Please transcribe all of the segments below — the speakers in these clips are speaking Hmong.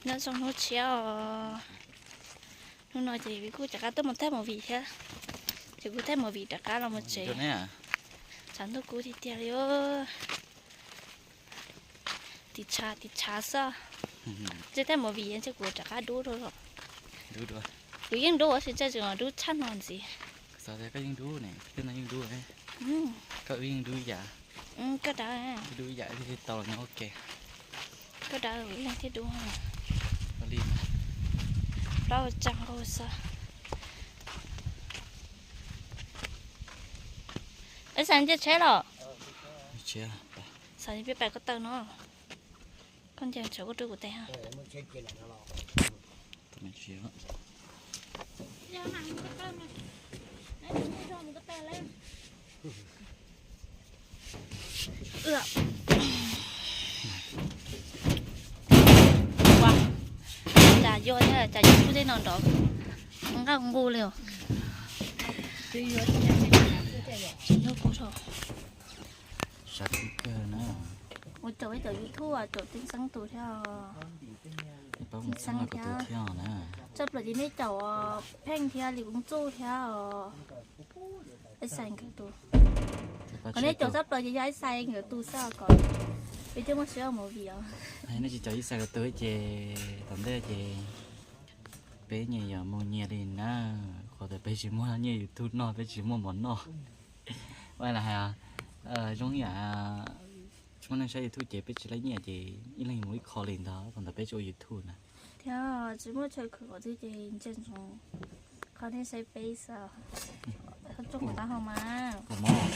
Nyob zoo hnub tshiab os. Hnub no ces kuv kuj rov qab tuaj mus thaij movie thiab. Ces kuv thaij movie rov qab los mus tsev. Tshav ntuj kub tiag tiag li. Tiv tshav tiv tshav xwb. Ntshe thaij movie ntshe kuv rov qab dub dua. Kuv yeej dub ua si tseem dub tshaj no ntxiv. Koj yeej dub ne, koj yeej dub ne. Koj wb yeej dub ib yam. Koj dawb, dub ib yam thiaj tau los nyob ua ke. Koj dawb wb yeej thiaj dub. Li plaub tsa nqaus xwb. Ib xav nce tsheb los? Xav peb pais ko taw no. Koj nce tsheb koj rub kuv tes ha. Cas yuav thiab cas yuav kuj tej no nrov nqaj nqug li os. Tsis yog kuv tso. Ua caum ib caum YouTube caum tib xeeb tus thiab. Tib xeeb thiab. Tshaj plaws ces nej caum Pheej thiab Lis Koob Txuj thiab os. Ib xais nkawd tus. Qhov nej caum tshaj plaws ces yog ib xais nkawd tus xwb os, kom peb thiaj muaj siab ua movie os. Nej tsis caum ib xais nkawd tus ces tom ntej ces peb nyias yuav mus nyias li na. Qhov tias peb tsis muaj nyiaj YouTube noj, peb tsis muaj mov noj. Ua li hais zoo yam tsis muaj neeg saib YouTube ces peb tsis laij nyiaj ces ib leeg mus ib qho li ntawd, thaum ntawd peb tsis ua YouTube na. Thiab tsis muaj chaw khwv qhov twg ces ntsia ntsoov qhov nej saib peb xwb. Koj tsoo qab hau mas. Pom mob.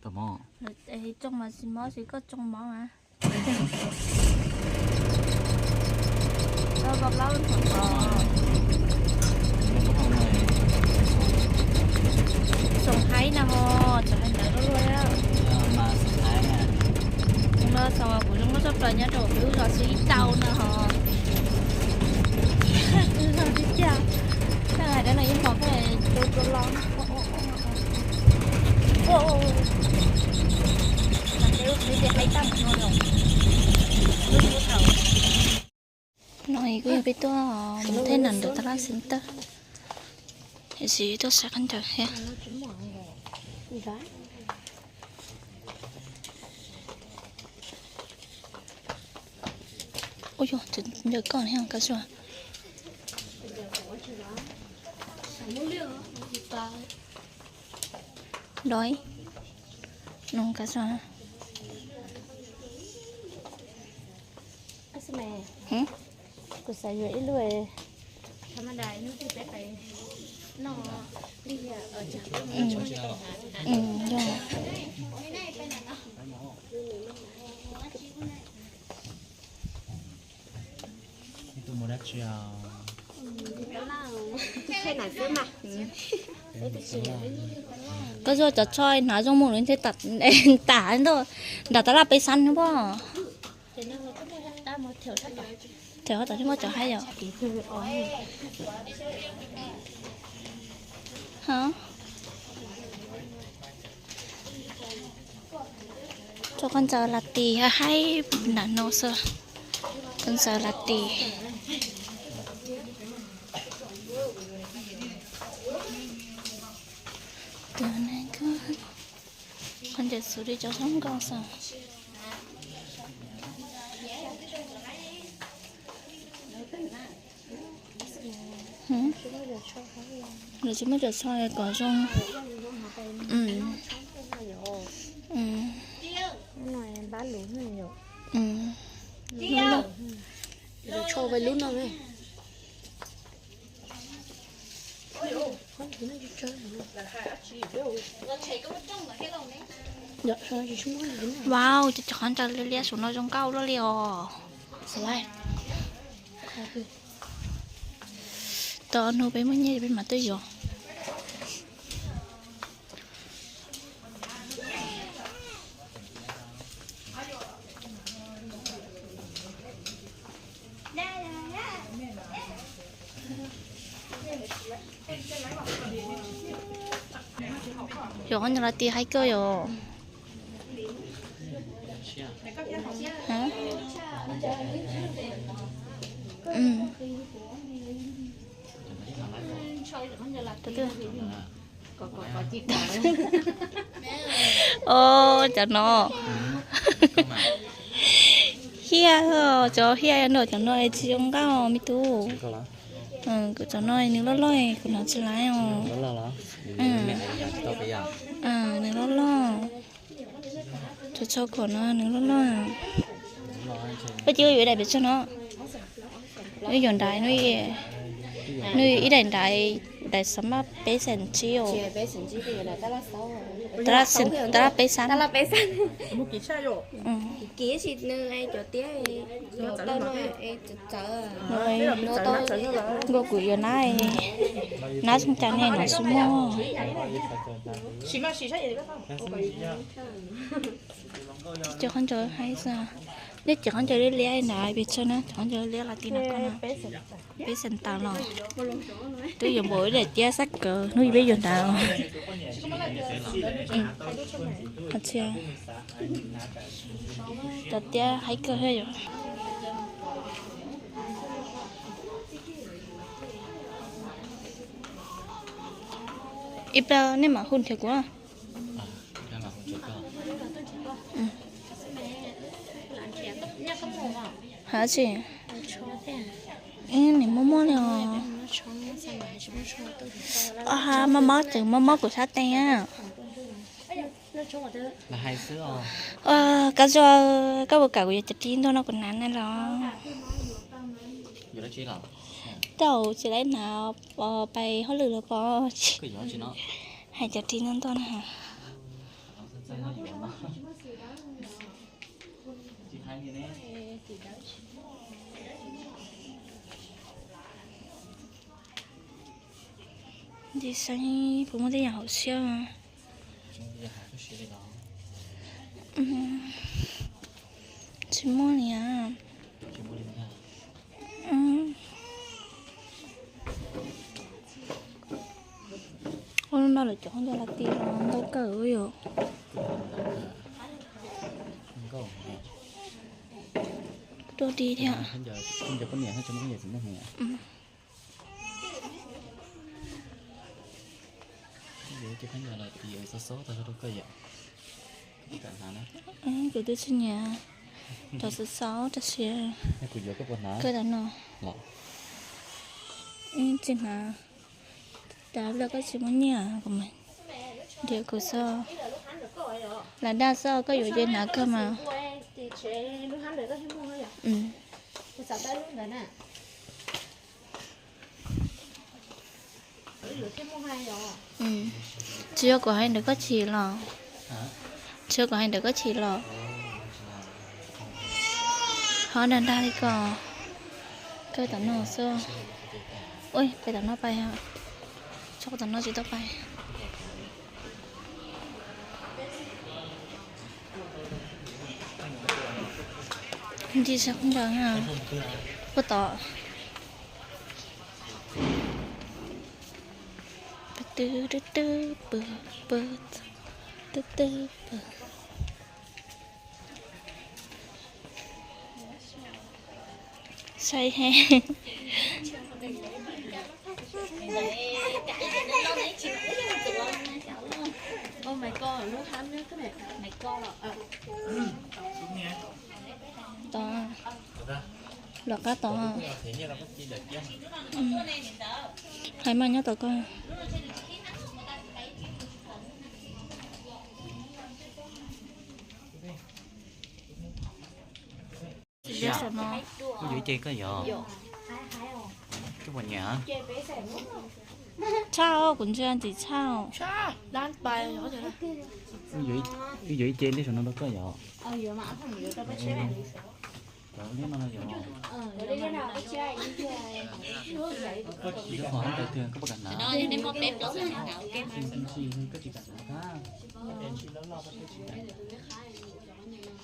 Pom mob. Tsoo mas tsis mob, tsis koj tsoo mob mas. Txoom haib na ho, txoom haib ntawd luaj luaj. No xav kuv zoo nkauj tshaj plaws nyob rau peb lub zos xwb ib tau no ho. Zoo tiag tiag. Txawm hais dab no yeej pom koj tua tua lo. No kuj yog peb tuaj mus thaij nam ntawm tab laj xeev tawj. Tiam sis tuaj sab qab ncaws thiab. Ua yog ntawm koj thiab koj xua. Doi. Nug koj xua. Kuv xav yuav ib lub. Koj zua cov tsho hnav zoo mus nws ntshe tas nram tab laj peb xab pob. Thaum ho tom nej muab cov haib yom. Tso koj ntxaws las tis haib nram no xwb. Koj ntxaws las tis. Qhov ntawd xws li cov zoo nkauj xwb. Lawv tsis muab cov tsho kom zoo. Wow, cov qhov ntsaws liab liab saum no zoo nkauj luaj li os. Tau hnub peb muaj nyiaj peb mam tuaj yuav. Yog qhov ntawd las tis haib kawg yom. Os, cov no hiaj, cov hiaj no, cov no tsis zoo nkauj me tub. Kuv cov no nws loj loj, kuv hnav tsis laiv os. Nws loj loj. Tso tso kom no nws loj loj. Koj cia ua yuav ib daim pes tsawg no? Nws ib daim nraiv, daim xav maj peb xees tsib os. Tab laj peb xab. Nkauj kuv yuav nab, nab txhooj cas nej no tsis muaj. Cov qhov ncauj haib xwb. Nej cov qhov ncauj liab liab na, pes tsawg na, cov qhov ncauj liab los ti no koj no. Peb xees tawm los. Twb yuav npaum ib daim tiab xab kawg hnub peb yuav nrad. Cov tiab haib kawg thiab yom. Ib pliag nej mam hu nrhiav kuv. Hab tsi? Nim mob mob li os. Mob mob tseem mob mob kuv sab tes a. Koj zoo, koj puas kam kuv yuav cov ris ntuag no kuv hnav na los? Tej zaum tsis laib hnav, pais hauj lwm los pom. Hais cov ris ntuag ntuag na. Ntsis saib puas muaj tej yam hauv siab. Tsis muaj li as. Ua lub no lawv cov qhov ncauj las ti los ntau kawg yom. Tuaj di thiab. Kuv twb tsis nyiam cov xav xaub tab sis kawg tam no tsis hnav. Cas ua koj tsis muaj nyiaj kuv mas nrhiav kuv xwb. Lam daj xwb koj yuav ces hnav kawg mas. Tsis yog kuv hais ntawm koj chim los? Tsis yog kuv hais ntawm koj chim los? Ho dag dag li ko. Kawg tam no xwb. Ua pais tam no pais, tso tam no tsis tau pais. Ntsis saib qhov ncauj na. Puag tod. Pw twb twb pw, pw twb twb pw. Saib he. Tod, lawv qab tod. Hais mas nyob tod koj. Saum no. Kuv yuav ib ce koj yog? Koj puas nyiam? Tshaj, kuv ntsia ntxim tshaj. Wb yuav ib ce nyob saum no rau koj yog? Koj tsis kam hnav.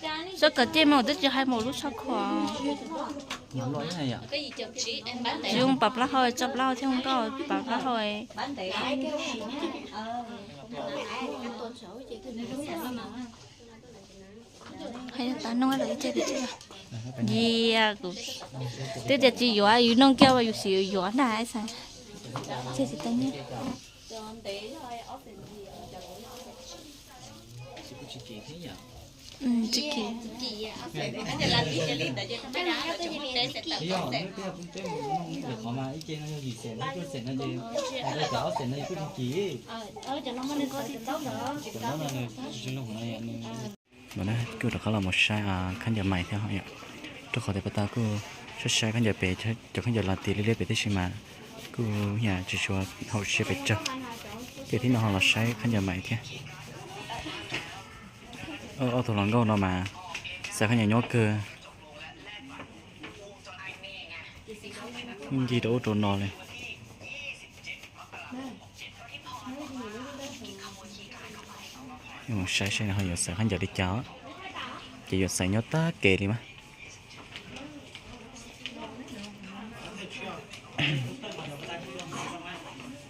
Txoj kawm cej mas twb tsis hais mus lub tsho khuam. Zoo pam plaub hau, tso plaub hau thiab nkauj pam plaub hau. Hais tas no lawm ib ce pem tsev. Yia, kuv twb tias tsis yuav, yus nug kiag yus sim yuav na, xav tsis tau nyiaj. Tsis kim. Ntawm na kuj rov qab los mus saib khaub ncaws mais thiab ho yom, rau qhov tias pas tas kuj saib saib khaub ncaws pem, cov khaub ncaws los tis liab liab pem tib si mas kuj yam tsis tshua haum siab pes tsawg. Ces tib no ho los saib khaub ncaws mais thiab. Ob tug hluas nkauj no mas xav khaub ncaws nyob kawg, ncig rau ub rau no li. Mus saib saib ho yuav xaiv khaub ncaws li cas, ces yuav xaiv nyob tag kev li mas.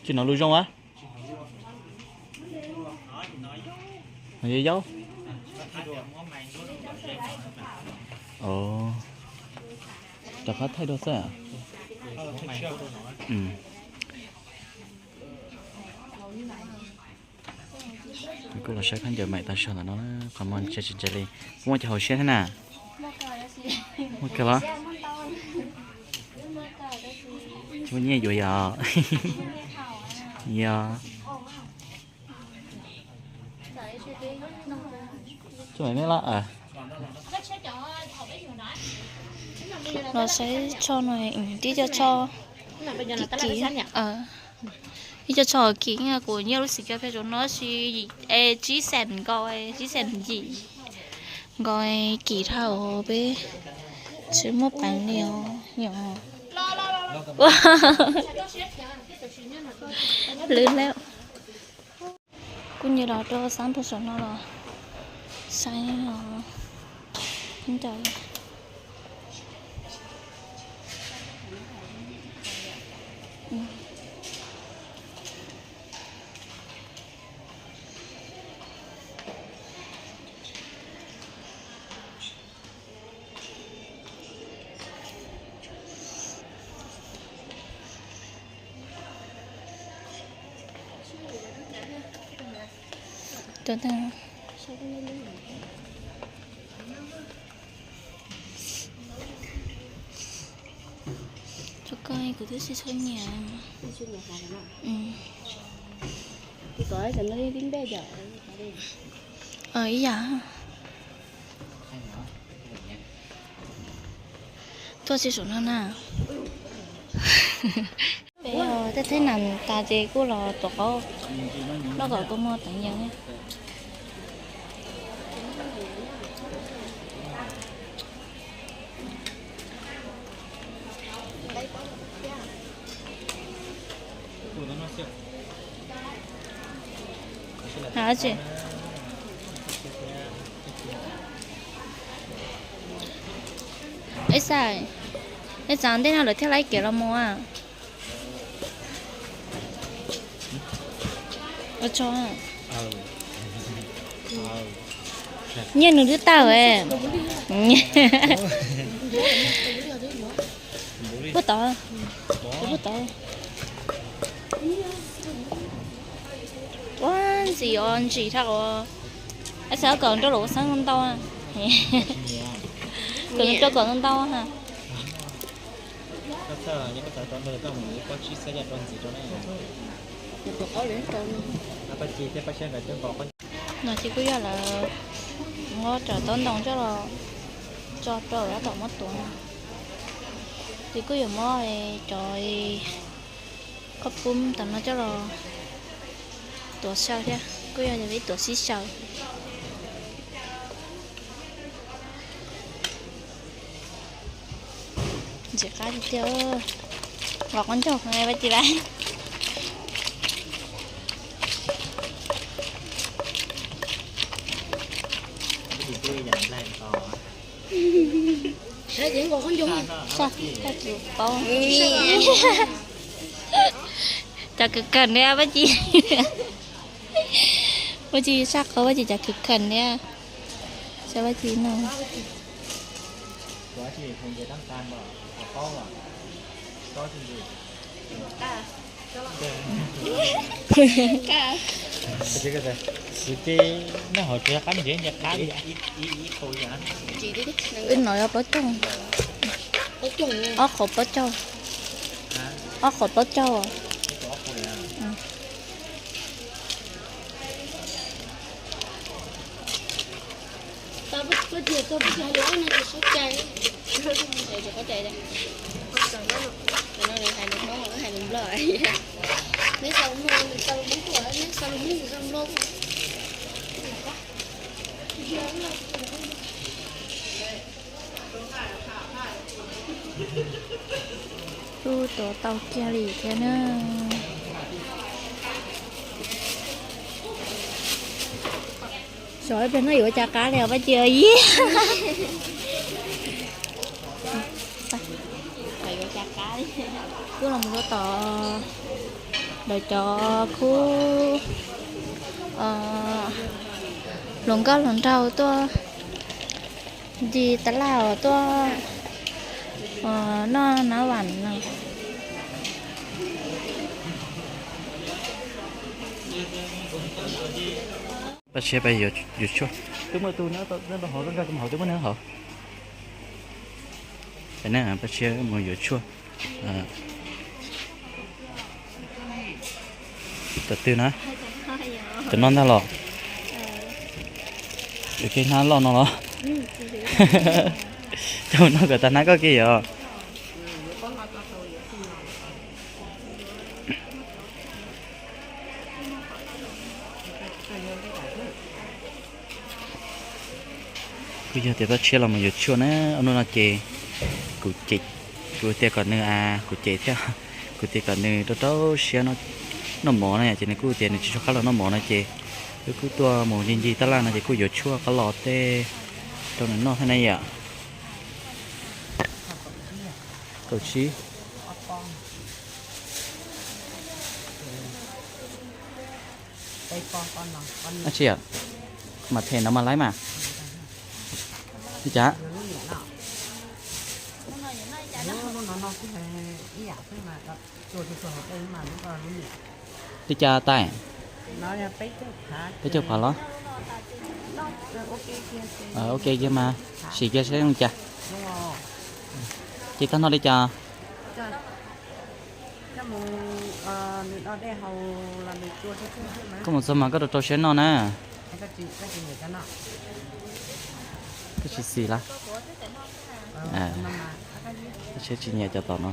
Tsis no lub zoo a. Yog yaub. Rov qab thaij dua xwb. Kuj los saib khaub ncaws mais tag zog ntawm no, qhov muag ntse tsis ntse li. Puas muaj cov haum siab thiab na? Muaj kawg los? Tsis muaj nyiaj yuav yom? Yog. Los saib tsho no, tib co tsho kim kim, ib co tsho kim, kuv nyiaj lub xim cov phem rau no si, tsib xees nkaus, tsib xees yim nkaus, kim dhau peb tsis muaj peev li os. Lwm lawm. Kuj nyiam los rau xab ntug saum no los saib os. Rau koj kuv twb tsis tshua nyiam. Ib yam. Tuaj tsis saum no na. Peb tej thej nam tas ces kuj los tuav qaub noj kom kua muag teev yees. Ib xas, ib xas ntej no lawv thiaj laib kev los mus a. Nyiaj nws twb tawm. Puag tod, puag tod. Ua ntxim os, ntsim dhau os. Ab, xav kom nrau los ua xeeb ntau. Kom nws rau kom ntau ha. No ces kuj yog lawv muab cov taub ntoo coj los tso rau lawv tom muab tuav no. Ces kuj yuav muab cov khob pub tom no coj los tuav xyaw thiab, kuj yog peb tuav sib xyaw. Ntxim qab tiag tiag. Los qab ncaug vaj ci lawm. Paub, cov khwv khwv thiab Vaj Ci. Vaj Ci saj qhov Vaj Ci cov khwv khwv thiab. Saib Vaj Ci no. Wb no yog plaub caug, ob qhov plaub caug, ob qhov plaub caug. Kuj tuav tau kiag li thiab na. Xyov ib pliag no yuav ua cas qab li os Paj Tsiab. Kuj los mus rau tom lawv cov khub hluas nkauj hluas nraug tuaj ncig tab laj tuaj noj nab vam no. Paj Tshiab pais yuav tshuaj. Twb muaj tus nyob rau hauv, hauv twb muaj neeg hauv. Paj Tshiab mus yuav tshuaj. Cov twg na? Cov no ntag los? Cov hnab loj no los? Coj mus noj kom tag hnab koj kiag yom. Kuj yog tias Paj Tshiab los mus yuav tshuaj na, ob hnub no ces kuv cem, kuv tias kom nws, kuv cem thiab, kuv tias kom nws rau rau siab noj mov na, ces nws kuj tias nws tsis tshua qab los noj mov no ces wb kuj tuaj mus ncig ncig tab laj no ces kuj yuav tshuaj qab los tej rau nws noj thiab na yom. Kaum tsib. Dab tsi yom? Mas them no mas laib mas. Li cas? Li cas tais? Peb caug phav los? Ok kiag mas, sim kiag saib zoo cas. Ces tag no li cas? Koj mus txog mas koj rau rau siab noj na. Koj tsis xis lawm. Koj tsis nyiam cov tom no.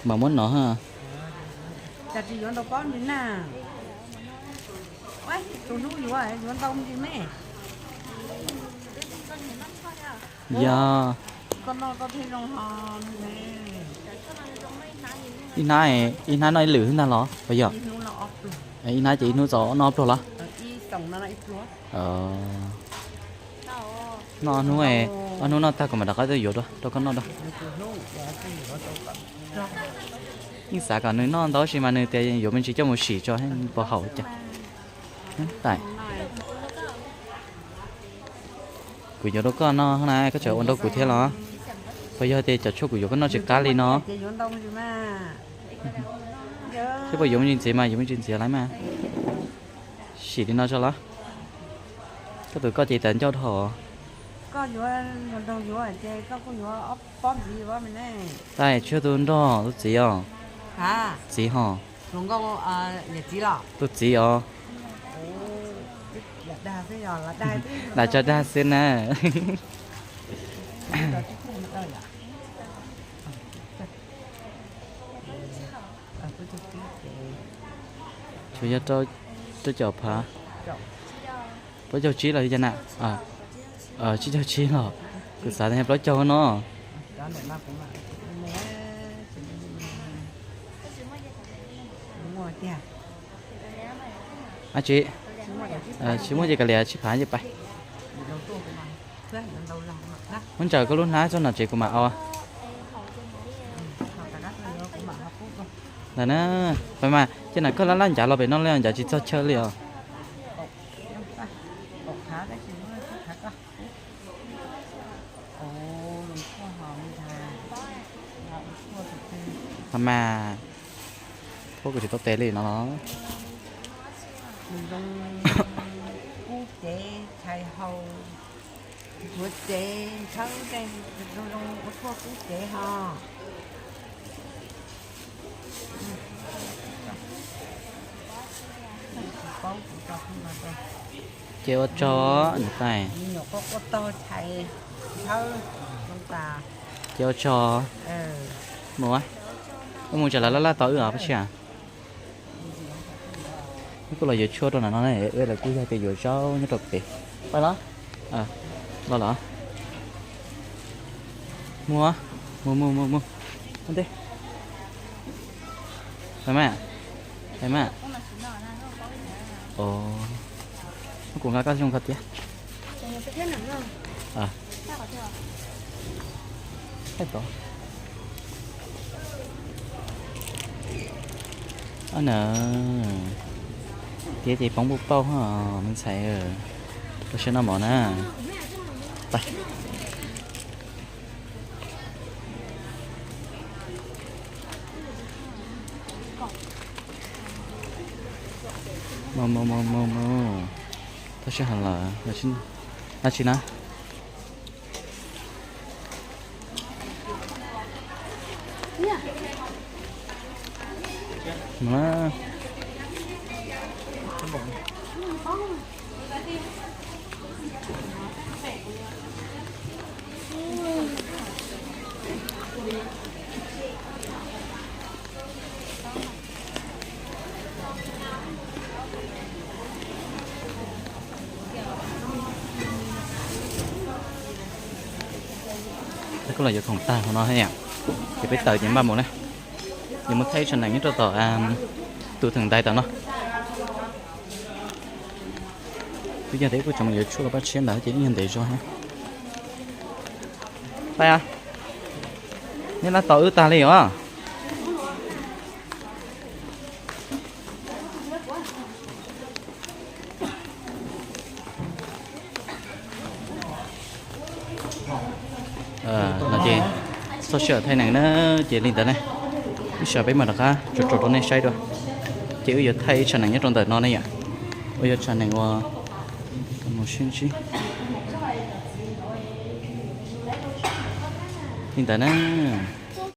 Mas muab no. Yog. Ib hnab, ib hnab noj ib lwm xwb ntag los puas yog? Ib hnab ces ib hnub txog noj ob pluag los? Noj ob hnub, ob hnub noj tag kuv mam rov qab tuaj yuav dua rau koj noj dua. Yeej xav kom nws noj ntau tab sis mas nws tias yuav me ntsis coj mus sim tso puas haum cas. Kuv yuav rau koj noj na, koj tseem ua nrog kuv thiab los? Puas yog tias cov tshuaj kuv yuav koj noj tsis qab li no? Thiab puas yuav me ntsis ntxiv mas, yuav me ntsis ntxiv lawm mas. Sim li no tso los? Koj tus koj ces tas ncauj dhau. Tais, tsis yog tus nrog tus txiv os? Txiv ho. Tus txiv os. Lam tso dag xwb na. Tsuas yog rau caum phav. Plaub caug tsib los li cas na? Tsib caug tsib los? Kuv xav tias plaub caug no. Ab tsi, tsis muaj ces kav liam, tsib phav ces pais. Muab ntsaws koj lub hnab txog nom tswv kuv mam ua. Ntawm na, pais mas ces na koj laj laj ncav los pem no li os, ncav tsis txog chaw li os. Mas mas, thuab kuv tsis tau tes li no los. Kub cev tshais haus, tuav cev, tshawb tej zoo zoo ua tshuaj kub cev ho. Ces ua tso niam tais. Ces ua tso. Mus, wb mus tsev lawm, laj laj tos wb os Paj Tshiab. Wb kuj los yuav tshuaj rau ntawm no ne, wb lawv kuj yog tias yuav zaub nyob rau pem. Paj los, los los. Mus, mus mus mus mus. Ua ntej. Pais mas, pais mas. Kuv nqa koj zoo kho tiag. Thaij tod. Ob na, tiav ces poob puj pauj ho me ntxhais. Ua siab noj mov na. Pais. Mus mus mus mus mus. Tau sij hawm lawm, dab tsi na? Peb kuj los yuav khoom tag hauv no thiab, ces peb tawm ces npaj mus na. Yuav mus thaij ib tsam neem nyob rau tom tus theem ntaiv tom no. Twb yog tias kuj tseem yuav tshuaj rau Paj Tshiab ntawd ces ib nyuag ntev zog thiab. Paj, neb laj tos wb tag li os. No ces txog sij hawm thaij neem na, ces li ntawd ne, ib tsam peb mam rov qab tso rau nej saib dua. Ces wb yuav thaij ib tsam neem nyob rau ntawm no ne yom, uas yog tsam neem uas mus sib ntsib li ntawd na.